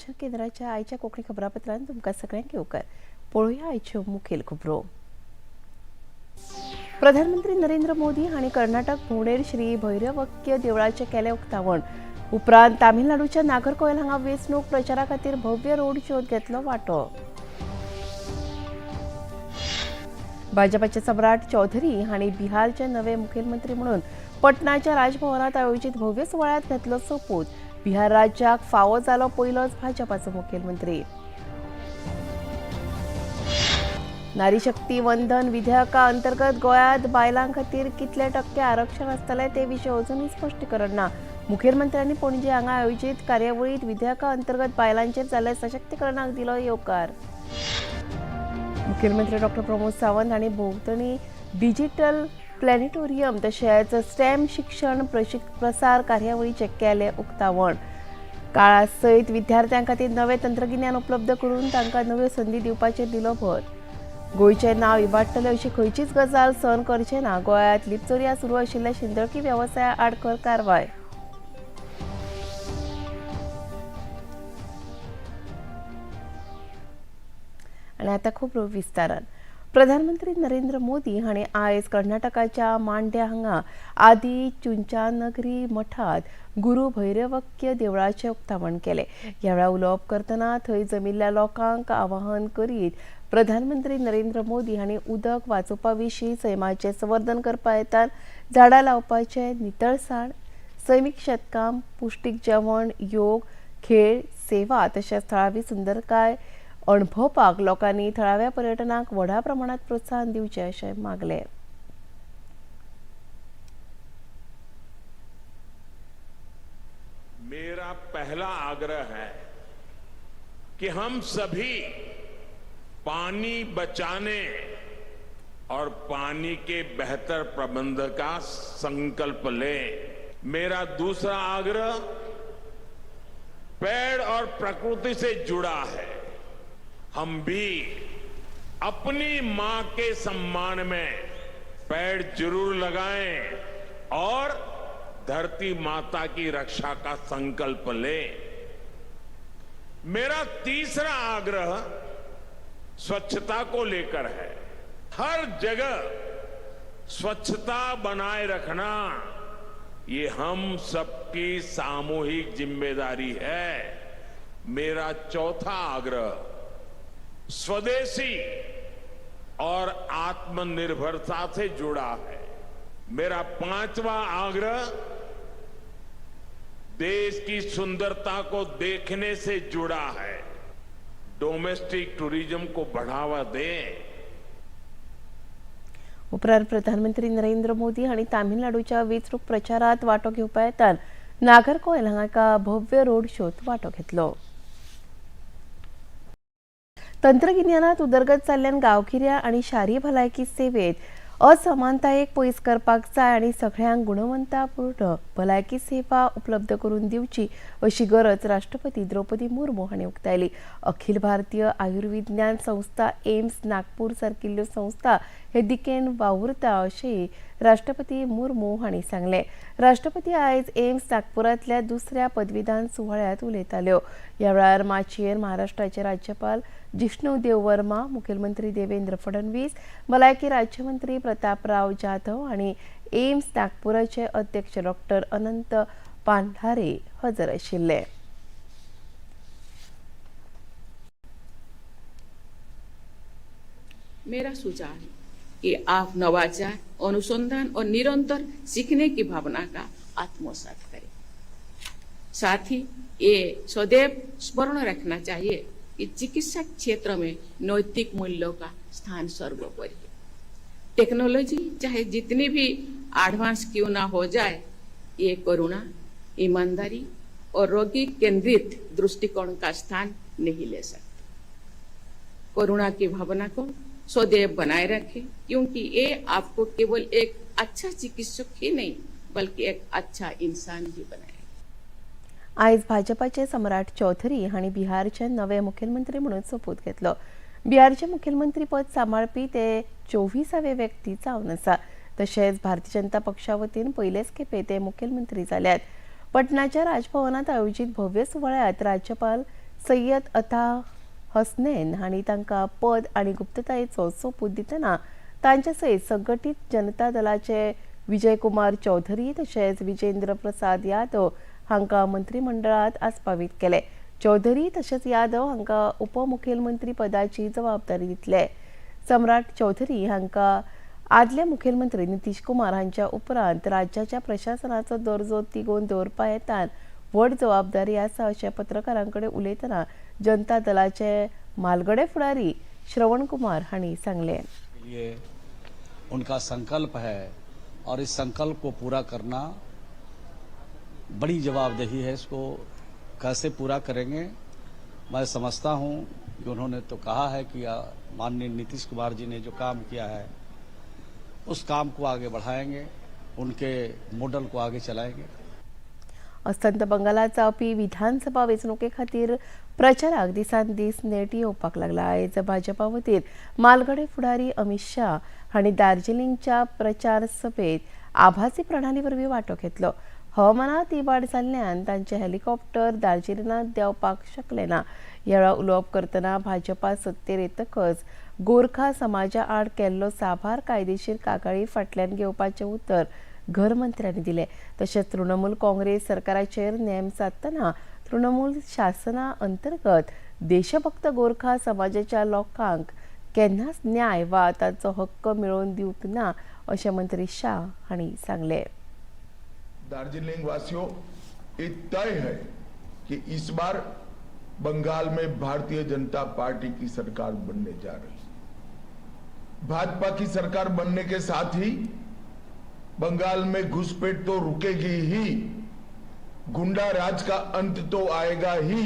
दूरदर्शन केंद्राच्या आयच्या कोंकणी खबरापत्रान तुमकां सगळ्यांक येवकार. पळोवया आयच्यो मुखेल खबरो. प्रधानमंत्री नरेंद्र मोदी हांणी कर्नाटक भोंवडेर श्री भैरवक्य देवळाचें केलें उक्तावण. उपरांत तामिळनाडूच्या नागरकोयल हांगा वेंचणूक प्रचारा खातीर भव्य रोड शोत घेतलो वांटो. भाजपाचे सम्राट चौधरी हांणी बिहारचे नवे मुखेलमंत्री म्हणून पटनाच्या राजभवनात आयोजित भव्य सुवाळ्यात घेतलो सोपूत. बिहार राज्याक फावो जालो पयलोच भाजपाचो मुखेलमंत्री. नारी शक्ती वंदन विधेयका अंतर्गत गोंयांत बायलां खातीर कितले टक्के आरक्षण आसतलें ते विशीं अजूनय स्पश्टीकरण ना. मुखेलमंत्र्यांनी पणजे हांगा आयोजित कार्यावळींत विधेयका अंतर्गत बायलांचेर जाल्ल्या सशक्तीकरणाक दिलो येवकार. मुखेलमंत्री डॉक्टर प्रमोद सावंत हांणी भोंवतणी डिजिटल प्लॅनेटोरियम तशेंच स्टेम शिक्षण प्रसार कार्यावळीचें केलें उक्तावण. काळा सयत विद्यार्थ्यां खातीर नवें तंत्रगिन्यान उपलब्ध करून तांकां नव्यो संदी दिवपाचेर दिलो भर. गोंयचें नांव इबाडटलें अशी खंयचीच गजाल सहन करचे ना. गोंयांत लिपचोरयां सुरू आशिल्ल्या शिंदळकी वेवसाया आड खर कारवाय. आनी आतां खबरो विस्तारान. प्रधानमंत्री नरेंद्र मोदी हांणी आयज कर्नाटकाच्या मांड्या हांगा आदी चुंचानगरी मठांत गुरू भैरवक्य देवळाचें उक्तावण केलें. ह्या वेळार उलोवप करतना थंय जमिल्ल्या लोकांक आवाहन करीत प्रधानमंत्री नरेंद्र मोदी हांणी उदक वाचोवपा विशीं सैमाचें संवर्धन करपा हेतान झाडां लावपाचें, नितळसाण, सैमीक शेतकाम, पुश्टीक जेवण, योग, खेळ, सेवा तशेंच थळावी सुंदरकाय अणभवपाक लोकांनी थळाव्या पर्यटनाक व्हडा प्रमाणात प्रोत्साहन दिवचें अशें मागलें. मेरा पहला आग्रह है कि हम सभी पानी बचाने और पानी के बेहतर प्रबंध का संकल्प लें. मेरा दूसरा आग्रह पेड़ और प्रकृति से जुड़ा है. हम भी अपनी मां के सम्मान में पेड़ जरूर लगाएं और धरती माता की रक्षा का संकल्प लें. मेरा तीसरा आग्रह स्वच्छता को लेकर है. हर जगह स्वच्छता बनाए रखना ये हम सबकी सामूहिक जिम्मेदारी है. मेरा चौथा आग्रह स्वदेशी और आत्मनिर्भरता से जुड़ा है. मेरा पांचवा आग्रह देश की सुंदरता को देखने से जुड़ा है. डोमेस्टिक टूरिज्म को बढ़ावा दें. उपरांत प्रधानमंत्री नरेंद्र मोदी हांणी तामिळनाडूच्या वेंचणूक प्रचारात वांटो घेवपा हेतान नागरकोयल हांगा एका भव्य रोड शोत वांटो घेतलो. तंत्रगिन्यानात उदरगत जाल्ल्यान गांवगिऱ्या आनी शारी भलायकी सेवेत असमानतायेक पयस करपाक जाय आनी सगळ्यांक गुणवत्तापूर्ण भलायकी सेवा उपलब्ध करून दिवची अशी गरज राष्ट्रपती द्रौपदी मुर्मू हांणी उक्तायली. अखिल भारतीय आयुर्विज्ञान संस्था एम्स नागपूर सारकिल्ल्यो संस्था हे दिकेन वावुरता अशेंय राष्ट्रपती मुर्मू हांणी सांगलें. राष्ट्रपती आयज एम्स नागपुरांतल्या दुसऱ्या पदवीदान सुवाळ्यांत उलयताल्यो. ह्या वेळार माचयेर महाराष्ट्राचे राज्यपाल जिष्णू देव वर्मा, मुखेलमंत्री देवेंद्र फडणवीस, भलायकी राज्यमंत्री प्रतापराव जाधव आनी एम्स नागपुराचे अध्यक्ष डॉक्टर अनंत पांढारे हजर आशिल्ले. मेरा सुझाव है कि आप नवाचार, अनुसंधान और निरंतर सीखने की भावना का आत्मसात करें. साथ ही ये सदैव स्मरण रखना चाहिए कि चिकित्सा क्षेत्र में नैतिक मूल्यों का स्थान सर्वोपरि है. टेक्नोलॉजी चाहे जितनी भी एडवांस क्यों ना हो जाए, ये करुणा, ईमानदारी और रोगी केंद्रित दृष्टिकोण का स्थान नहीं ले सकते. करुणा की भावना को सदैव बनाए रखें, क्योंकि ये आपको केवल एक अच्छा चिकित्सक ही नहीं बल्कि एक अच्छा इंसान भी बनाएगा. आयज भाजपाचे सम्राट चौधरी हांणी बिहारचे नवे मुखेलमंत्री म्हणून सोपूत घेतलो. बिहारचे मुखेलमंत्री पद सांबाळपी ते 24वे व्यक्ती जावन आसा. तशेंच भारतीय जनता पक्षा वतीन पयलेच खेपे ते मुखेलमंत्री जाल्यात. पटनाच्या राजभवनात आयोजित भव्य सुवाळ्यात राज्यपाल सय्यद अता हसनेन हांणी तांकां पद आनी गुप्ततायेचो सोपूत दितना तांचे सयत संघटीत जनता दलाचे विजय कुमार चौधरी तशेंच विजेंद्र प्रसाद यादव हांकां मंत्रिमंडळांत आस्पावीत केले. चौधरी तशेंच यादव हांकां उपमुखेलमंत्री पदाची जबाबदारी दितले. सम्राट चौधरी हांकां आदले मुखेलमंत्री नितीश कुमार हांच्या उपरांत राज्याच्या प्रशासनाचो दर्जो तिगोवन दवरपा हेतान व्हड जबाबदारी आसा अशें पत्रकारां कडेन उलयतना जनता दलाचे मालगडे फुडारी श्रवण कुमार हांणी सांगलें. उनका संकल्प है और इस संकल्प को पूरा करना बड़ी जवाबदेही है. इसको कैसे पूरा करेंगे, मैं समझता हूं कि उन्होंने तो कहा है कि माननीय नीतीश कुमार जी ने जो काम किया है उस काम को आगे बढ़ाएंगे, उनके मॉडल को आगे चलाएंगे. अस्तंत बंगालात जावपी विधानसभा वेंचणुके खातीर प्रचाराक दिसान दीस नेट येवपाक लागला. आयज भाजपा वतीन मालगडे फुडारी अमित शाह हांणी दार्जिलिंगच्या प्रचार सभेत आभासी प्रणाली वरवीं वांटो घेतलो. हवामानात इबाड जाल्ल्यान तांचे हेलिकॉप्टर दार्जिलिंगांत देंवपाक शकले ना. ह्या वेळार उलोवप करतना भाजपा सत्तेर येतकच गोरखा समाजा आड केल्लो साबार कायदेशीर कागाळी फाटल्यान घेवपाचें उतर घरमंत्र्यांनी दिलें. तशेंच तृणमूल काँग्रेस सरकाराचेर नेम सादतना तृणमूल शासना अंतर्गत देशभक्त गोरखा समाजाच्या लोकांक केन्नाच न्याय वा तांचो हक्क मेळोवन दिवंक ना अशें मंत्री शाह हांणी सांगलें. दार्जिलिंग वासियों, ये तय है कि इस बार बंगाल में भारतीय जनता पार्टी की सरकार बनने जा रही है. भाजपा की सरकार बनने के साथ ही बंगाल में घुसपैठ तो रुकेगी ही, गुंडा राज का अंत तो आएगा ही.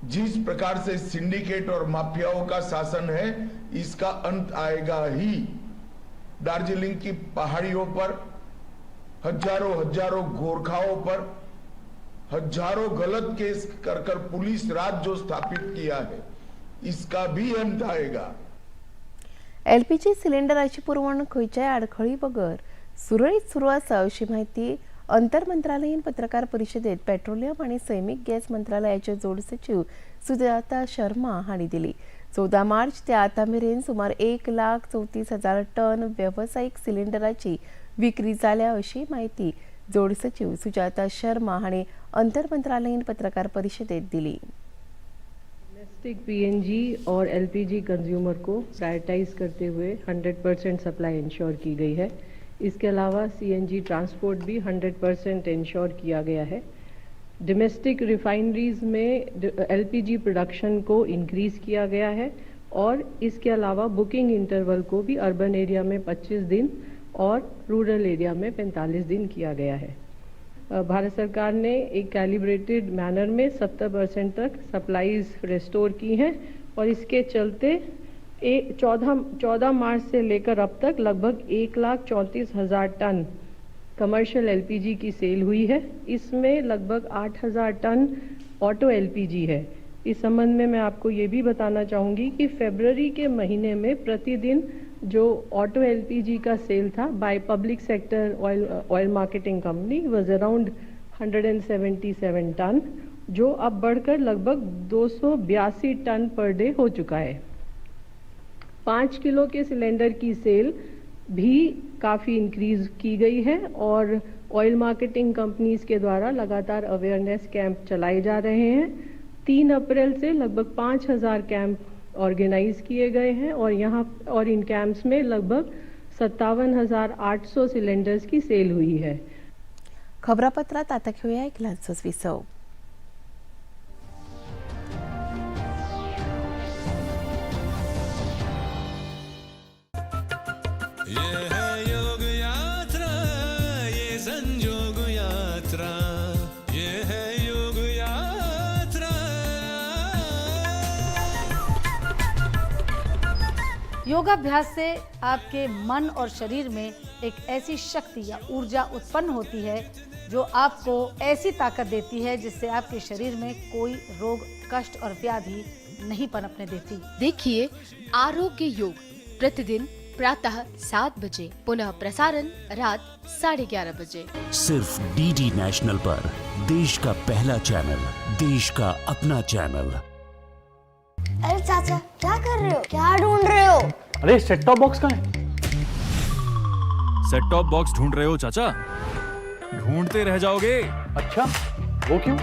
जिस प्रकार से सिंडिकेट और माफियाओं का शासन है, इसका अंत आएगा ही. दार्जिलिंग की पहाड़ियों पर हजारों हजारों गोरखाओं पर हजारों गलत केस कर कर पुलिस राज जो स्थापित किया है, इसका भी अंत आएगा. एलपीजी सिलिंडराची पुरवण खंयच्याय आडखळी बगर सुरळीत सुरू आसा अशी म्हायती अंतर मंत्रालयीन पत्रकार परिशदेत पेट्रोलियम आनी सैमीक गॅस मंत्रालयाचे जोड सचीव सुजाता शर्मा हांणी दिली. 14 मार्च ते आतां मेरेन सुमार 1,34,000 टन वेवसायीक सिलिंडराची विक्री जाल्या अशी म्हायती जोड सचीव सुजाता शर्मा हांणी अंतर मंत्रालयीन पत्रकार परिशदेत दिली. डोमेस्टिक पीएनजी और एलपीजी कंज्यूमर को प्रायोरिटाइज करते हुए 100% सप्लाई इंश्योर की गई है. इसके अलावा सीएनजी ट्रांसपोर्ट भी 100% इंश्योर किया गया है. डोमेस्टिक रिफाइनरीज में एलपीजी प्रोडक्शन को इंक्रीज़ किया गया है और इसके अलावा बुकिंग इंटरवल को भी अर्बन एरिया में 25 दिन और रूरल एरिया में 45 दिन किया गया है. भारत सरकार ने एक कैलिब्रेटेड मैनर में 70% तक सप्लाईज रिस्टोर की हैं और इसके चलते 14 मार्च से लेकर अब तक लगभग 1,34,000 टन कमर्शियल एलपीजी की सेल हुई है. इसमें लगभग 8,000 टन ऑटो एलपीजी है. इस संबंध में मैं आपको ये भी बताना चाहूँगी कि फरवरी के महीने में प्रतिदिन जो ऑटो एलपीजी का सेल था by public sector oil marketing company was around 177 ton, जो अब बढ़कर लगभग 282 टन पर डे हो चुका है. 5 किलो के सिलेंडर की सेल भी काफ़ी इंक्रीज की गई है और ऑयल मार्केटिंग कंपनीज के द्वारा लगातार अवेयरनेस कैंप चलाए जा रहे हैं. 3 अप्रैल से लगभग 5,000 कैंप ऑर्गेनाइज किए गए हैं और यहाँ और इन कैंप्स में लगभग 57,800 सिलेंडर्स की सेल हुई है. खबरापत्रात आता घेऊया एक ल्हानसोच विसव. ये है योग यात्रा, ये संजोग यात्रा, ये है योग यात्रा. योगाभ्यास से आपके मन और शरीर में एक ऐसी शक्ति या ऊर्जा उत्पन्न होती है जो आपको ऐसी ताकत देती है जिससे आपके शरीर में कोई रोग, कष्ट और व्याधि नहीं पनपने देती. देखिए आरोग्य योग प्रतिदिन प्रातः 7 बजे, पुनः प्रसारण रात 11:30 बजे। सिर्फ डीडी नेशनल पर, देश का पहला चैनल, देश का अपना चैनल। अरे चाचा, क्या कर रहे हो? क्या ढूंढ रहे हो? अरे सेट टॉप बॉक्स कहाँ है? सेट टॉप बॉक्स ढूंढ रहे हो चाचा? ढूंढते रह जाओगे। अच्छा, वो क्यों?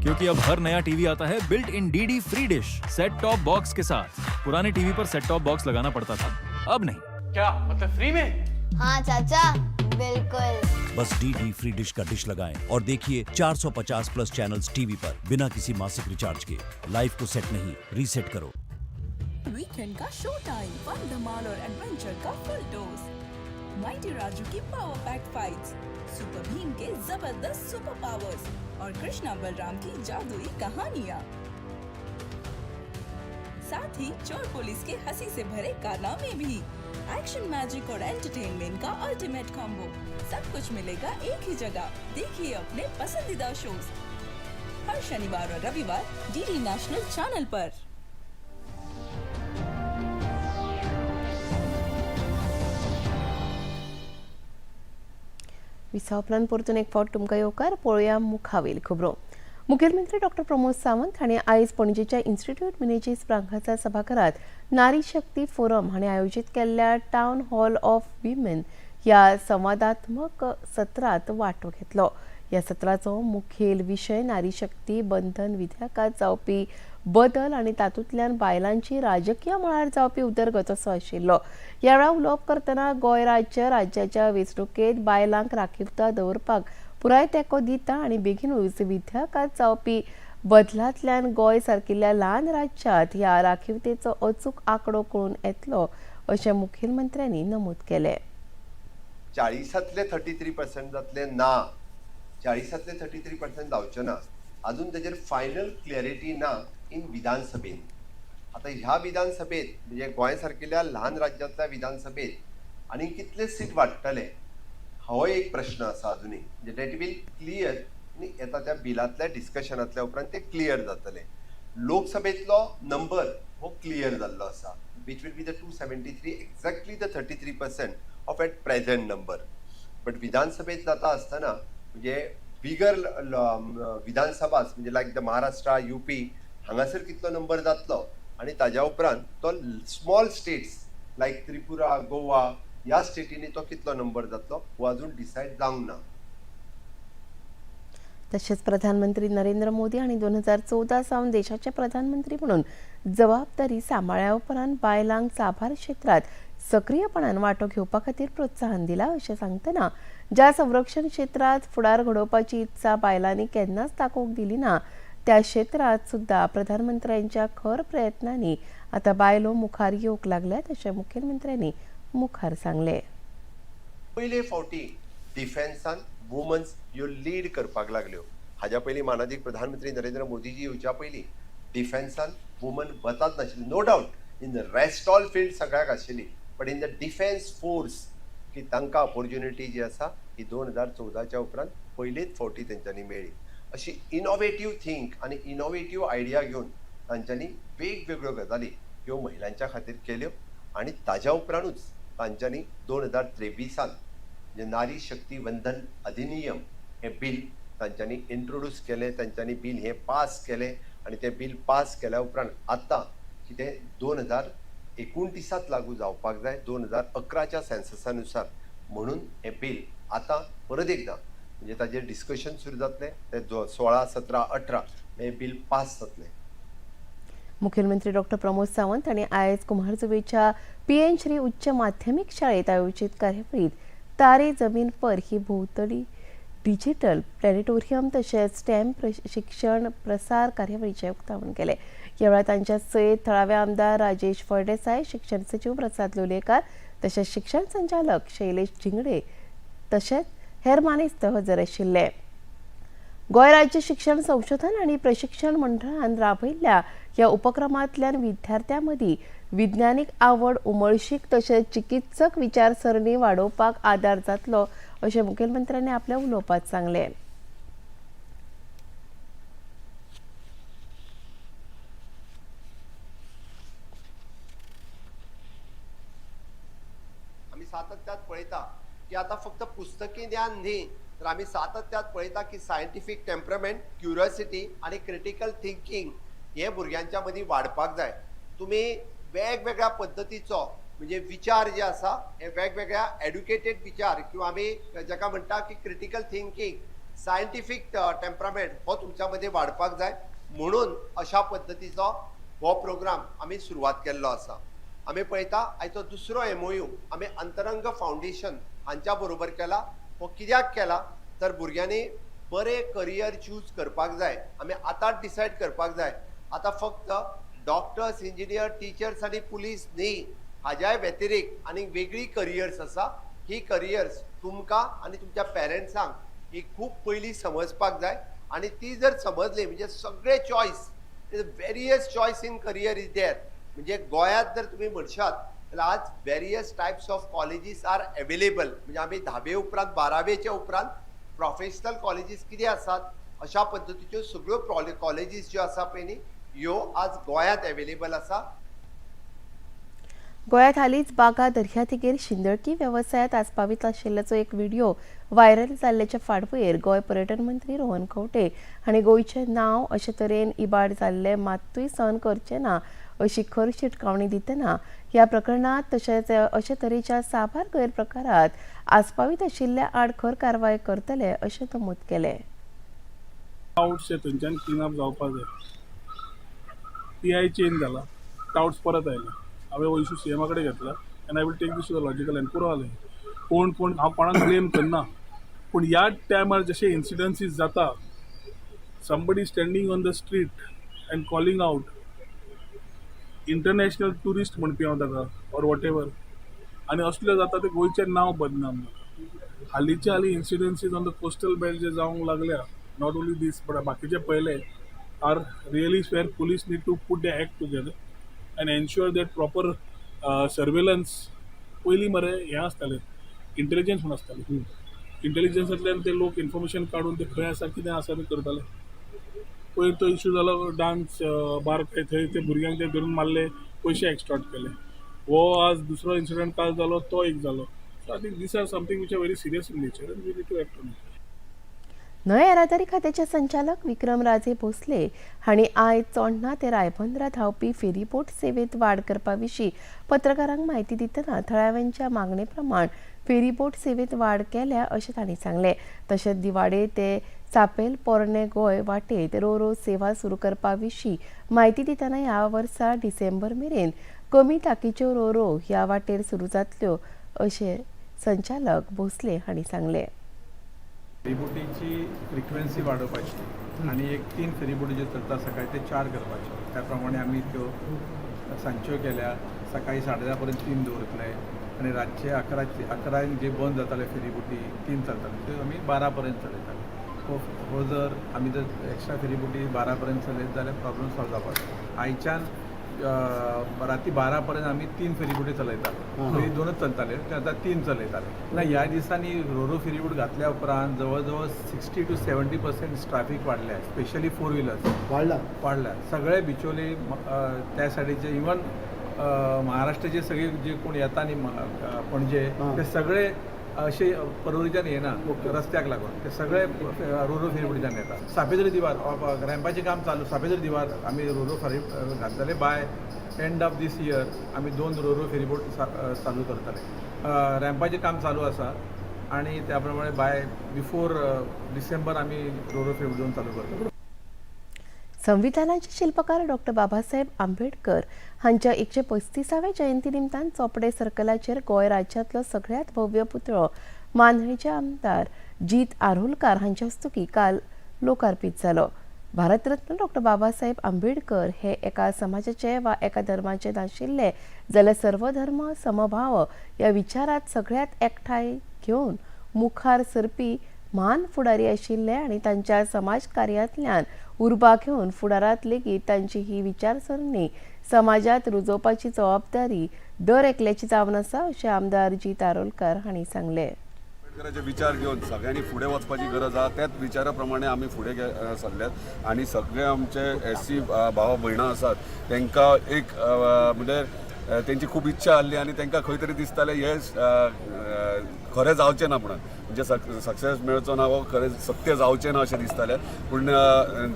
क्योंकि अब हर नया टीवी आता है built in DD free dish set top box K साथ। पुराने टीवी पर सेट टॉप बॉक्स लगाना पड़ता था, अब नहीं। क्या मतलब, फ्री में? हाँ चाचा, बिल्कुल। बस डीडी फ्री डिश का डिश लगाएं और देखिए 450 प्लस चैनल्स टीवी पर बिना किसी मासिक रिचार्ज के। लाइफ को सेट नहीं, रीसेट करो। वीकेंड का शो टाइम, फन, धमाल और एडवेंचर का फुल डोज, माइटी राजू की पावर पैक फाइट्स, सुपर भीम के जबरदस्त सुपर पावर्स और कृष्णा बलराम की जादुई कहानियाँ, साथ ही चोर पुलिस के हंसी से भरे कारनामे भी। एक्शन, मैजिक और एंटरटेनमेंट का अल्टीमेट कॉम्बो, सब कुछ मिलेगा एक ही जगह। देखिए अपने पसंदीदा शोज हर शनिवार और रविवार डीडी नेशनल चैनल पर। विसा उपरांत परतून एक फावट तुमकां येवकार। पळोवया मुखावेल खबरो। मुखेलमंत्री डॉक्टर प्रमोद सावंत हांणी आयज पणजेच्या इन्स्टिट्यूट मिनेजीस ब्रागांझा सभाघरात नारी शक्ती फोरम हांणी आयोजीत केल्ल्या टावन हॉल ऑफ विमेन ह्या संवादात्मक सत्रांत वांटो घेतलो। ह्या सत्राचो मुखेल विशय नारी शक्ती बंधन विधेयकांत जावपी बदल आनी तातूंतल्यान बायलांची राजकीय मळार जावपी उदरगत असो आशिल्लो। ह्या वेळार उलोवप करतना गोंय राज्य राज्याच्या वेंचणुकेंत बायलांक राखीवता दवरपाक पुराय तेंको दिता आनी बेगीनूच विधेयकांत जावपी बदलांतल्यान गोंय सारकिल्ल्या ल्हान राज्यांत ह्या राखीवतेचो अचूक आंकडो कळून येतलो अशें मुखेलमंत्र्यांनी नमूद केलें। 40तले 33% जातले ना, 40तले 33% जावचे ना, अजून ताजेर फायनल क्लॅरिटी ना इन विधानसभेन। आतां ह्या विधानसभेत म्हणजे गोंय सारकिल्ल्या ल्हान राज्यांतल्या विधानसभेत आनी कितले सीट वाडटले हो एक प्रश्न आसा अजुनूय, म्हणजे that will clear येता त्या बिलांतल्या डिस्कशनांतल्या उपरांत ते क्लियर जातले। लोकसभेतलो नंबर हो क्लियर जाल्लो आसा, which will be the 273, exactly the 33% of at present number. But विधानसभेत जाता आसतना म्हणजे बिगर विधानसभाच म्हणजे लायक the Maharashtra, UP हांगासर कितलो नंबर जातलो आनी ताज्या उपरांत तो small states like Tripura, Goa ह्या स्टेटींनी तो कितलो नंबर जातलो हो अजून डिसायड जावंक ना। तशेंच प्रधानमंत्री नरेंद्र मोदी हांणी 2014 सावन देशाचे प्रधानमंत्री म्हणून जबाबदारी सांबाळ्या उपरांत बायलांक साबार क्षेत्रांत सक्रियपणान वांटो घेवपा खातीर प्रोत्साहन दिलां अशें सांगतना ज्या संरक्षण क्षेत्रांत फुडार घडोवपाची इत्सा बायलांनी केन्नाच दाखोवंक दिली ना त्या क्षेत्रांत सुद्दां प्रधानमंत्र्यांच्या खर प्रयत्नांनी आतां बायलो मुखार येवंक लागल्यात अशें मुखेलमंत्र्यांनी मुखार सांगलें। पयले फावटी डिफेन्सान वुमन्स ह्यो लीड करपाक लागल्यो। हाज्या पयलीं मानादीक प्रधानमंत्री नरेंद्र मोदीजी येवच्या पयलीं डिफेन्सान वुमन वचात नाशिल्ली। No doubt in the rest all field सगळ्याक आशिल्ली, but in the defence force की तांकां ऑपोर्च्युनिटी जी आसा ही 2014च्या उपरांत पयलेच फावटी तेंच्यांनी मेळ्ळी। अशी इनोवेटीव थिंक आनी इनोवेटीव आयडिया घेवन तांच्यांनी वेगवेगळ्यो गजाली ह्यो महिलांच्या खातीर केल्यो आनी ताज्या उपरांतूच तांच्यांनी 2023 म्हणजे नारी शक्ती वंदन अधिनियम हें बील तांच्यांनी इंट्रोड्यूस केलें, तांच्यांनी बील हें पास केलें आनी तें बील पास केल्या उपरांत आतां कितें 2029 लागू जावपाक जाय 2011च्या सेन्ससा नुसार, म्हणून हें बील आतां परत एकदां म्हणजे ताजेर डिस्कशन सुरू जातलें, ते 16, 17, 18 हें बील पास जातलें। मुखेलमंत्री डॉक्टर प्रमोद सावंत हांणी आयज कुमारजुवेच्या पीएन श्री उच्च माध्यमीक शाळेत आयोजीत कार्यावळीत तारे जमीन पर ही भोंवतणी डिजिटल प्लॅनेटोरियम तशेंच स्टेम शिक्षण प्रसार कार्यावळीचें उक्तावण केलें। ह्या वेळार तांच्या सयत थळावे आमदार राजेश फळदेसाय, शिक्षण सचीव प्रसाद लोलयेकार तशेंच शिक्षण संचालक शैलेश झिंगडे तशेंच हेर मानेस्त हजर आशिल्ले। गोंय राज्य शिक्षण संशोधन आनी प्रशिक्षण मंडळान राबयल्ल्या ह्या उपक्रमांतल्यान विद्यार्थ्यां मदीं विज्ञानीक आवड, उमळशीक तशेंच चिकित्सक विचारसरणी वाडोवपाक आदार जातलो अशें मुखेलमंत्र्यांनी आपल्या उलोवपांत सांगलें। सातत्यात पळयता की आतां फक्त पुस्तकी ज्ञान न्ही, तर आमी सातत्यात पळयता की सायंटिफीक टेम्परमेंट, क्युरियोसिटी आनी क्रिटिकल थिंकींग हे भुरग्यांच्या मदीं वाडपाक जाय. तुमी वेगवेगळ्या पद्दतीचो म्हणजे विचार जे आसा हे वेगवेगळ्या एड्युकेटेड विचार किंवा आमी जाका म्हणटा की क्रिटिकल थिंकींग, सायंटिफीक टेम्परामेंट हो तुमच्या मदीं वाडपाक जाय. म्हणून अशा पद्दतीचो हो प्रोग्राम आमी सुरवात केल्लो आसा. आमी पळयता आयचो दुसरो MOU आमी अंतरंग फावंडेशन हांच्या बरोबर केला. हो कित्याक केला तर भुरग्यांनी बरें करियर चूज करपाक जाय. आमी आतांच डिसायड करपाक जाय. आतां फक्त डॉक्टर्स, इंजिनियर, टिचर्स आनी पुलीस न्ही, हाज्याय व्यतिरिक्त आनी वेगळी करियर्स आसा. ही करियर्स तुमकां आनी तुमच्या पेरंट्सांक ही खूब पयलीं समजपाक जाय आनी ती जर समजली म्हणजे सगळे choice, various choice in career is there. म्हणजे गोंयांत जर तुमी म्हणशात जाल्यार आज various types of colleges are available. म्हणजे आमी धावे उपरांत, बारावेच्या उपरांत प्रोफेशनल कॉलेजीस कितें आसात अशा पद्दतीच्यो सगळ्यो कॉलेजीस ज्यो आसा पळय न्ही ह्यो आज गोंयांत एवेलेबल आसा. गोंयांत हालींच बागा दर्यादेगेर शिंदळकी वेवसायांत आस्पावीत आशिल्ल्याचो एक व्हिडिओ व्हायरल जाल्ल्याच्या फाटभुंयेर गोंय पर्यटन मंत्री रोहन खंवटे हांणी गोंयचें नांव अशे तरेन इबाड जाल्लें मात्तूय सहन करचें ना अशी खर शिटकावणी दितना ह्या प्रकरणांत तशेंच अशे तरेच्या साबार गैरप्रकारांत आस्पावीत आशिल्ल्या आड खर कारवाय करतले अशें नमूद केलें. टावट्स थंयच्यान क्लीन अप जावपाक जाय. पी I change जाला, टावट्स परत आयले. हांवें हो इशू सीएमा कडेन घेतला and I will take this to the logical end. पुरो जालें. कोण कोण हांव कोणाक ब्लेम करना, पूण ह्या टायमार जशे इन्सिडन्सीस जाता, somebody standing on the street and calling out international tourist म्हणपी हांव ताका ऑर what ever, आनी असले जाता ते गोंयचें नांव बदनाम जाता. हालींचे हालीं incidences on the coastal belt जे जावंक लागल्या, not only these but बाकीचे पळयले, are really where police need to put the act together and ensure that proper surveillance. पयलीं मरे हें आसतालें, इंटेलिजन्स म्हूण आसतालें. इंटेलिजन्सांतल्यान ते लोक इन्फॉर्मेशन काडून ते खंय आसा कितें आसा ते करताले. पयर तो इशू जालो डान्स बार खंय, थंय ते भुरग्यांक ते धरून मारले, पयशे एक्सटॉर्ट केले. हो आज दुसरो इन्सिडंट काल जालो तो एक जालो. So I think these are something which are very serious in nature and we need to act on it. न्हंय येरादारी खात्याचे संचालक विक्रम राजे भोसले हांणी आयज चोडणा ते रायबंदरा धांवपी फेरीबोट सेवेत वाड करपा विशीं पत्रकारांक म्हायती दितना थळाव्यांच्या मागणे प्रमाण फेरीबोट सेवेत वाड केल्या अशें तांणी सांगलें. तशेंच दिवाडे ते चापेल पोरणे गोंय वाटेत रो रो सेवा सुरू करपा विशीं म्हायती दितना ह्या वर्सा डिसेंबर मेरेन कमी ताकीच्यो रो रो ह्या वाटेर सुरू जातल्यो अशें संचालक भोसले हांणी सांगलें. फेरीबोटीची फ्रिक्वेन्सी वाडोवपाची आनी एक 3 फेरीबोटी ज्यो चलता सकाळी ते 4 करपाच्यो. त्या प्रमाणे आमी त्यो सांजच्यो केल्या. सकाळी 10:30 पर्यंत 3 दवरतले आनी रातचे 11 जे बंद जाताले फेरीबोटी 3 चलताले त्यो आमी 12 पर्यंत चलयताले. हो जर आमी जर एक्स्ट्रा फेरीबोटी 12 पर्यंत चलयत जाल्यार प्रॉब्लम सॉल्व जावपाचो. आयच्यान राती 12 पर्यंत आमी 3 फेरीबोटी चलयताले. पयलीं 2च चलताले, ते आतां 3 चलयताले. ना ह्या दिसांनी रोरो फेरीबोट घातल्या उपरांत जवळ जवळ 60 to 70% traffic वाडल्या, स्पेशली 4 व्हिलर्स वाडल्या. सगळे बिचोले त्या सायडीचे, इवन महाराष्ट्राचे सगळे जे कोण येता न्ही पणजे, ते सगळे अशे परवरीच्यान येना रस्त्याक लागून, ते सगळे रोरो फेरीबोटीच्यान येता. सापेदरी दिवार रॅम्पाचें काम चालू. सापेदरी दिवार आमी रोरो फेरी घालतले. By end of this year आमी 2 रोरो फेरीबोट चालू करतले. रॅम्पाचें काम चालू आसा आनी त्या प्रमाणे बाय बिफोर डिसेंबर आमी रोरो फेरीबोट 2 चालू करतले. संविधानाचे शिल्पकार डॉक्टर बाबासाहेब आंबेडकर हांच्या 135व्या जयंती निमतान चोपडे सर्कलाचेर गोंय राज्यांतलो सगळ्यांत भव्य पुतळो मांद्रेचे आमदार जीत आरोलकार हांच्या हस्तुकीं काल लोकार्पीत जालो. भारतरत्न डॉक्टर बाबासाहेब आंबेडकर हे एका समाजाचे वा एका धर्माचे नाशिल्ले जाल्यार सर्वधर्म समभाव ह्या विचारात सगळ्यांत एकठांय घेवन मुखार सरपी म्हान फुडारी आशिल्ले आनी तांच्या समाज कार्यांतल्यान उर्बा घेवन फुडारांत लेगीत तांची ही विचारसरणी समाजात रुजोवपाची जबाबदारी दर एकल्याची जावन आसा अशें आमदार जीत आरोलकार हांणी सांगलें. आंबेडकराचे विचार घेवन सगळ्यांनी फुडें वचपाची गरज आसा. त्याच विचारा प्रमाणे आमी फुडें सरल्यात आनी सगळे आमचे SC भाव भयणां आसात तांकां एक म्हणजे तेंची खूब इच्छा आसली आनी तांकां खंय तरी दिसतालें हें खरें जावचें ना म्हणून, म्हणजे सक्सेस मेळचो ना वो खरें सत्य जावचें ना अशें दिसतालें. पूण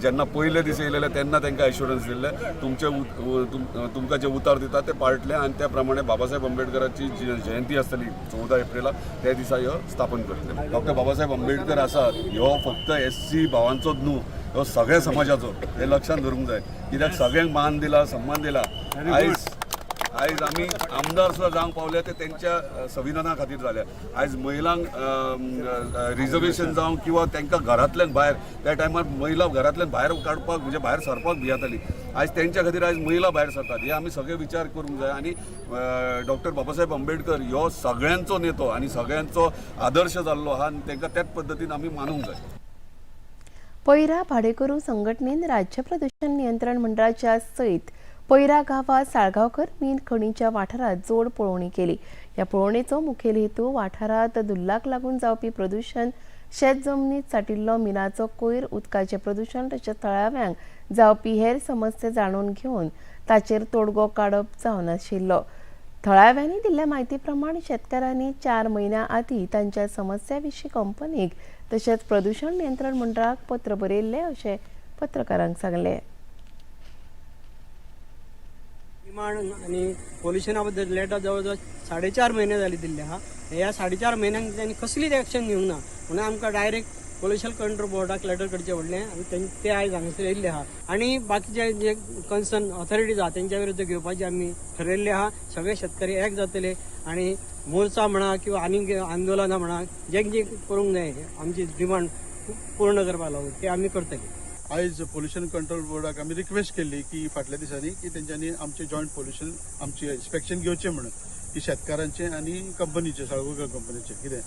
जेन्ना पयले दीस येयलेले तेन्ना तांकां एश्युरन्स दिल्लें तुमचे तुमकां जे उतार दिता ते पाळटले आनी त्या प्रमाणे बाबासाहेब आंबेडकराची जी जयंती आसतली 14 एप्रिलाक त्या दिसा ह्यो स्थापन करतले. डॉक्टर बाबासाहेब आंबेडकर आसात ह्यो फक्त SC भावांचोच न्हू, ह्यो सगळ्या समाजाचो, हें लक्षांत धरूंक जाय. कित्याक सगळ्यांक मान दिला, सन्मान दिला. आयज आमी आमदार सुद्दां जावंक पावले ते तेंच्या संविधाना खातीर जाल्या. आयज महिलांक रिजर्वेशन जावं किंवा तांकां घरांतल्यान भायर, त्या टायमार महिला घरांतल्यान भायर काडपाक म्हणजे भायर सरपाक भियेताली, आयज तेंच्या खातीर आयज महिला भायर सरतात. हे आमी सगळे विचार करूंक जाय आनी डॉक्टर बाबासाहेब आंबेडकर ह्यो सगळ्यांचो नेतो आनी सगळ्यांचो आदर्श जाल्लो आहा आनी तांकां त्याच पद्दतीन आमी मानूंक जाय. पैरा भाडेकरू संघटनेन राज्य प्रदूषण नियंत्रण मंडळाच्या सयत पैरा गांवांत साळगांवकर मीन खणीच्या वाठारांत जोड पळोवणी केली. ह्या पळोवणेचो मुखेल हेतू वाठारांत धुल्लाक लागून जावपी प्रदूषण, शेत जमनीत साठिल्लो मिनाचो कोयर, उदकाचें प्रदूषण तशेंच थळाव्यांक जावपी हेर समस्या जाणून घेवन ताचेर तोडगो काडप जावन आशिल्लो. थळाव्यांनी दिल्ल्या म्हायती प्रमाण शेतकारांनी 4 म्हयन्यां आदीं तांच्या समस्या विशीं कंपनीक तशेंच प्रदूषण नियंत्रण मंडळाक पत्र बरयल्लें अशें पत्रकारांक सांगलें. डिमांड आनी पोल्युशना बद्दल लेटर जवळ जवळ 4.5 म्हयने जाली दिल्ले आहा. ह्या 4.5 म्हयन्यांक तांणी कसलीच एक्शन घेवंक ना म्हणून आमकां डायरेक्ट पोल्युशन कंट्रोल बोर्डाक लेटर करचें पडलें आनी ते आयज हांगासर येयल्ले आहा. आनी बाकीचे जे कन्सर्न ऑथॉरिटीज आहा तेंच्या विरुद्ध घेवपाचें आमी ठरयल्लें आहा. सगळे शेतकरी एक जातले आनी मोर्चा म्हणा किंवा आनीक आंदोलनां म्हणा जे जे करूंक जाय आमची डिमांड पूर्ण करपाक लागून ते आमी करतले. आयज पोल्युशन कंट्रोल बोर्डाक आमी रिक्वेस्ट केल्ली की फाटल्या दिसांनी की तेंच्यांनी आमचें जॉयंट पोल्युशन आमचें इन्स्पेक्शन घेवचें म्हणून, की शेतकारांचें आनी कंपनीचें, साळगांवकर कंपनीचें कितें.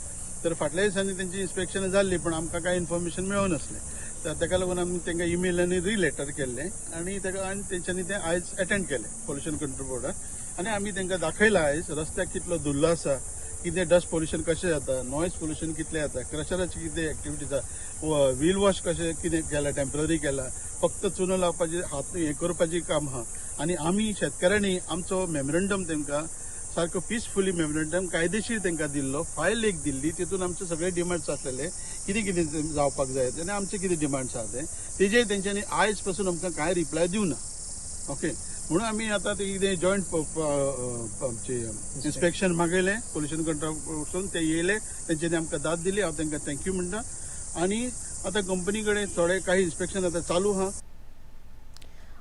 तर फाटल्या दिसांनी तेंची इन्स्पेक्शन जाल्ली पण आमकां कांय इन्फॉर्मेशन मेळनासलें, तर ताका लागून आमी तांकां ईमेल आनी रिलेटर केल्लें आनी ताका आनी तेंच्यांनी तें आयज एटेंड केलें पोल्युशन कंट्रोल बोर्डाक. आनी आमी तांकां दाखयलां आयज रस्त्याक कितलो धुल्लो आसा, कितें डस्ट पोल्युशन कशें जाता, नॉयज पोल्युशन कितलें जाता, क्रशराची कितें एक्टिविटी जाता, व्हील वॉश कशें कितें केलां, टेम्पररी केलां, फक्त चुनो लावपाची हात हें करपाची काम आहा. आनी आमी शेतकारांनी आमचो मेमोरंडम तांकां सारको पिसफुली मेमोरंडम कायदेशीर तांकां दिल्लो, फायल एक दिल्ली, तितून आमचे सगळे डिमांड्स आसलेले कितें कितें जावपाक जाय आनी आमचे कितें डिमांड्स आहा ते तेजेर तेंच्यांनी आयज पासून आमकां कांय रिप्लाय दिवना. ओके, म्हणून आमी आतां ते कितें जॉयंट आमचे इन्स्पेक्शन मागयलें पोल्युशन कंट्रोल वचून, ते येयले, तेंच्यांनी आमकां दाद दिली, हांव तांकां thank you म्हणटा. आनी आतां कंपनी कडेन थोडे काही इन्स्पेक्शन आतां चालू आहा.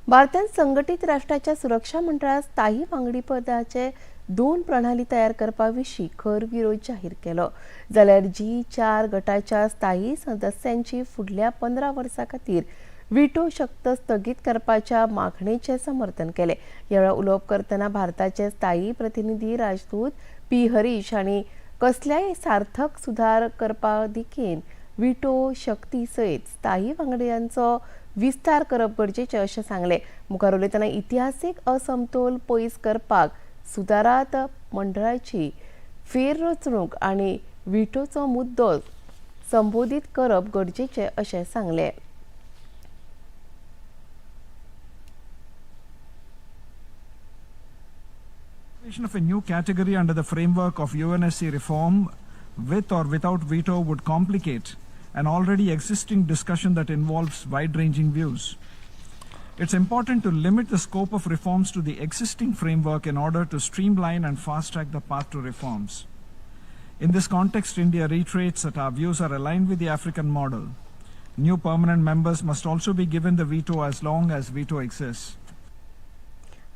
भारतान संघटित राष्ट्राच्या सुरक्षा मंडळात स्थायी वांगडीपदाचे 2 प्रणाली तयार करपा विशीं खर विरोध जाहीर केलो. जाल्यार G4 गटाच्या स्थायी सदस्यांची फुडल्या 15 वर्सां खातीर विटो शक्त स्थगीत करपाच्या मागणेचें समर्थन केलें. ह्या वेळार उलोवप करतना भारताचे स्थायी प्रतिनिधी राजदूत पी हरीश हांणी कसल्याय सार्थक सुधार करपा दिकेन विटो शक्ती सयत स्थायी वांगड्यांचो विस्तार करप गरजेचें अशें सांगलें. मुखार उलयतना इतिहासीक असमतोल पयस करपाक सुदारात मंडळाची फेररचणूक आनी विटोचो मुद्दो संबोधीत करप गरजेचें अशें सांगलें. Of a new category under the framework of UNSC reform with or without veto would complicate an already existing discussion that involves wide-ranging views. It's important to limit the scope of reforms to the existing framework in order to streamline and fast-track the path to reforms. In this context, India reiterates that our views are aligned with the African model. New permanent members must also be given the veto as long as veto exists.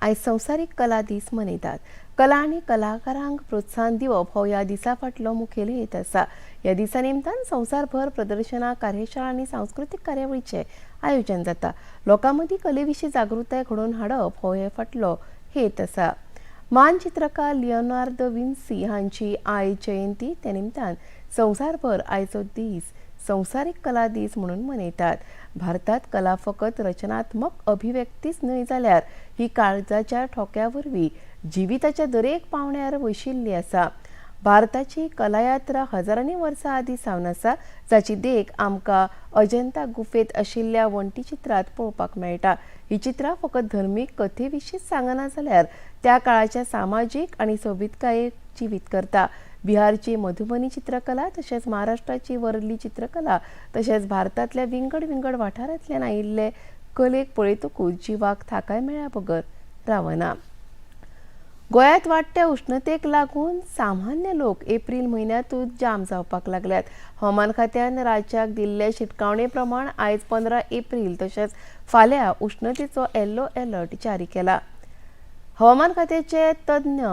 आयज संवसारीक कला दीस मनयतात. कला आनी कलाकारांक प्रोत्साहन दिवप हो ह्या दिसा फाटलो मुखेल हेत आसा. ह्या दिसा निमतान संवसारभर प्रदर्शनां, कार्यशाळा आनी सांस्कृतीक कार्यावळीचें आयोजन जाता. लोकां मदीं कले विशीं जागृताय घडोवन हाडप हो हे फाटलो हेत आसा. मान चित्रकार लियोनार्द विन्सी हांची आयज जयंती. त्या निमतान संवसारभर आयचो दीस संवसारीक कला दीस म्हणून मनयतात. भारतात कला फकत रचनात्मक अभिव्यक्तीच न्हय जाल्यार ही काळजाच्या ठोक्या वरवीं जिविताच्या दरेक पावंड्यार वशिल्ली आसा. भारताची कलायात्रा हजारांनी वर्सां आदीं सावन आसा, जाची देख आमकां अजंता गुफेंत आशिल्ल्या वण्टी चित्रांत पळोवपाक मेळटा. ही चित्रां फकत धर्मीक कथे विशींच सांगना जाल्यार त्या काळाच्या सामाजीक आनी सोबीतकायेक जिवीत करता. बिहारची मधुबनी चित्रकला तशेंच महाराष्ट्राची वरली चित्रकला तशेंच भारतांतल्या विंगड विंगड वाठारांतल्यान आयिल्ले कलेक पळयतकूच जिवाक थाकाय मेळ्ळ्या बगर रावना. गोंयांत वाडट्या उश्णतेक लागून सामान्य लोक एप्रील म्हयन्यांतूच जाम जावपाक लागल्यात. हवामान खात्यान राज्याक दिल्ले शिटकावणे प्रमाण आयज 15 एप्रील तशेंच फाल्यां उश्णतेचो येल्लो अलर्ट जारी केला. हवामान खात्याचे तज्ञ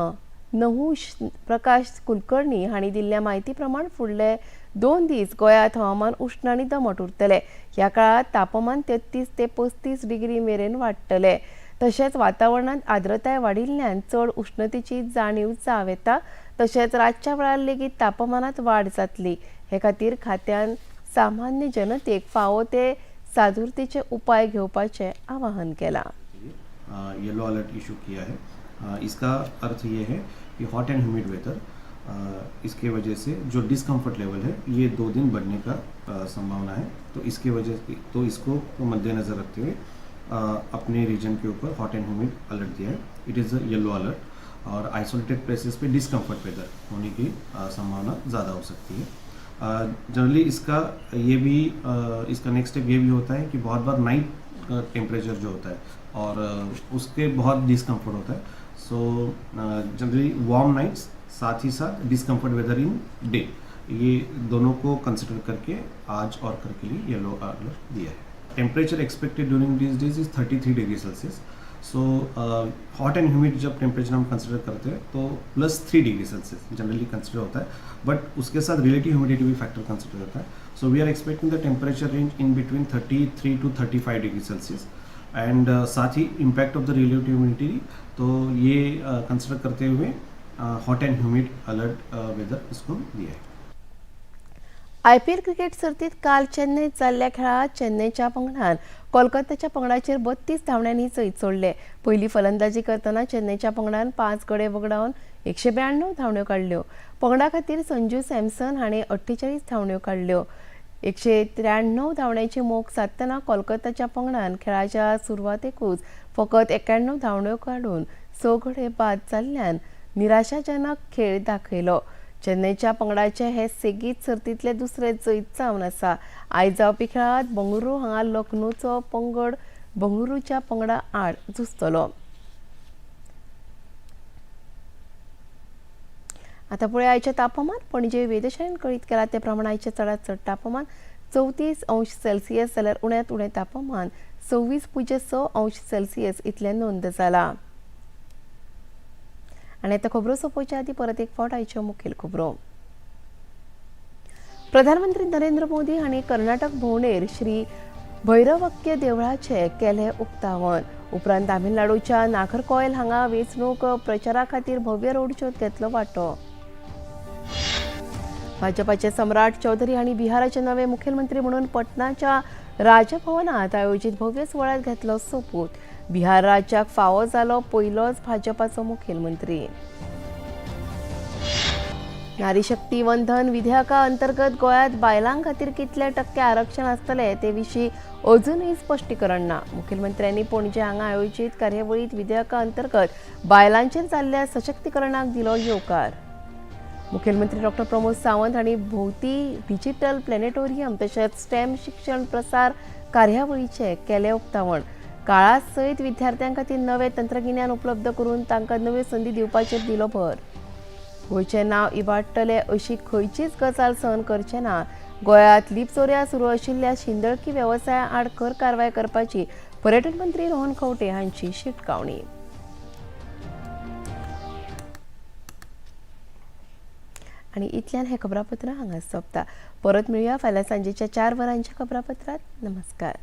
नहुष प्रकाश कुलकर्णी हांणी दिल्ल्या म्हायती प्रमाण फुडले 2 दीस गोंयांत हवामान उश्ण आनी दमट उरतले. ह्या काळांत तापमान 33 ते 35 डिग्री मेरेन वाडटले. तशेंच वातावरणांत आर्द्रताय वाडिल्ल्यान चड उश्णतेची जाणीव जावं येता. तशेंच रातच्या वेळार लेगीत तापमानांत वाड जातली. हे खातीर खात्यान सामान्य जनतेक फावो ते सादुरतेचे उपाय घेवपाचें आवाहन केलां. येलो अलर्ट इशू किया है. इसका अर्थ ये है कि हॉट एंड ह्यूमिड वेदर, इसके वजह से जो डिस्कम्फर्ट लेवल है ये 2 दिन बढ़ने का संभावना है. तो इसके वजह तो इसको मद्देनज़र रखते हुए अपने रीजन के ऊपर हॉट एंड ह्यूमिड अलर्ट दिया है. It is a yellow alert और आइसोलेटेड प्लेसेस पे डिस्कम्फर्ट वेदर होने की संभावना ज़्यादा हो सकती है. जनरली इसका ये भी इसका नेक्स्ट स्टेप ये भी होता है कि बहुत बार नाइट टेम्परेचर जो होता है और उसके बहुत डिस्कम्फर्ट होता है. सो जनरली वार्म नाइट्स साथ ही साथ डिस्कम्फर्ट वेदर इन डे, ये दोनों को कंसिडर करके आज और कल के लिए येलो अलर्ट दिया है. Temperature expected during this days is 33 degree Celsius. So hot and humid जब टेम्परेचर हम कंसिडर करते हैं तो +3 डिग्री सेल्सियस जनरली कंसिडर होता है, बट उसके साथ रिलेटिव ह्यूमिडिटी भी फैक्टर कंसिडर होता है. So we are expecting the temperature range in between 33 to 35 degree Celsius and साथ ही impact of the relative humidity, तो ये कंसिडर करते हुए hot and humid alert weather इसको दिया है. आयपीएल क्रिकेट सर्तीत काल चेन्नईत जाल्ल्या खेळांत चेन्नईच्या पंगडान कोलकाताच्या पंगडाचेर 32 धांवड्यांनी जैत जोडले. पयली फलंदाजी करतना चेन्नईच्या पंगडान 5 गडे वगडावन 192 धांवड्यो काडल्यो. पंगडा खातीर संजू सॅमसन हाणें 48 धांवड्यो काडल्यो. 193 धांवड्यांची मोख सादतना कोलकाताच्या पंगडान खेळाच्या सुरवातेकूच फकत 91 धांवड्यो काडून 6 गडे बाद जाल्ल्यान निराशाजनक खेळ दाखयलो. चेन्नईच्या पंगडाचे हे सेगीत सर्तींतले दुसरे जैत जावन आसा. आयज जावपी खेळांत बंगळुरू हांगा लखनौचो पंगड बंगळुरूच्या पंगडा आड झुजतलो. आतां पळया आयचें तापमान. पणजे वेधशाळेन कळीत केलां ते प्रमाण आयचें चडांत चड तापमान 34 अंश सेल्सियस जाल्यार उण्यांत उणें तापमान 26.6 अंश सेल्सियस इतलें नोंद जालां. आनी आतां खबरो सोंपोवच्या आदीं परत एक फावट आयच्यो मुखेल खबरो. प्रधानमंत्री नरेंद्र मोदी हांणी कर्नाटक भोंवडेर श्री भैरवक्य देवळाचें केलें उक्तावण. उपरांत तामिळनाडूच्या नागरकोयल हांगा वेंचणूक प्रचारा खातीर भव्य रोड शोत घेतलो वांटो. भाजपाचे सम्राट चौधरी हांणी बिहाराचे नवे मुखेलमंत्री म्हणून पटनाच्या राजभवनात आयोजीत भव्य सुवाळ्यात घेतलो सोपूत. बिहार राज्याक फावो जालो पयलोच भाजपाचो मुखेलमंत्री. नारी शक्ती वंदन विधेयका अंतर्गत गोंयांत बायलां खातीर कितले टक्के आरक्षण आसतलें ते विशीं अजूनय स्पश्टीकरण ना. मुखेलमंत्र्यांनी पणजे हांगा आयोजीत कार्यावळींत विधेयका अंतर्गत बायलांचेर जाल्ल्या सशक्तीकरणाक दिलो येवकार. मुखेलमंत्री डॉक्टर प्रमोद सावंत हांणी भोवती डिजिटल प्लॅनेटोरियम तशेंच स्टेम शिक्षण प्रसार कार्यावळीचें केलें उक्तावण. काळा सयत विद्यार्थ्यां खातीर नवें तंत्रगिन्यान उपलब्ध करून तांकां नव्यो संदी दिवपाचेर दिलो भर. गोंयचें नांव इबाडटलें अशी खंयचीच गजाल सहन करचे ना. गोंयांत लिपचोरयां सुरू आशिल्ल्या शिंदळकी वेवसाया आड खर कारवाय करपाची पर्यटन मंत्री रोहन खंवटे हांची शिटकावणी. आनी इतल्यान हें खबरापत्र हांगा सोंपता. परत मेळुया फाल्यां सांजेच्या 4 वरांच्या खबरापत्रांत. नमस्कार.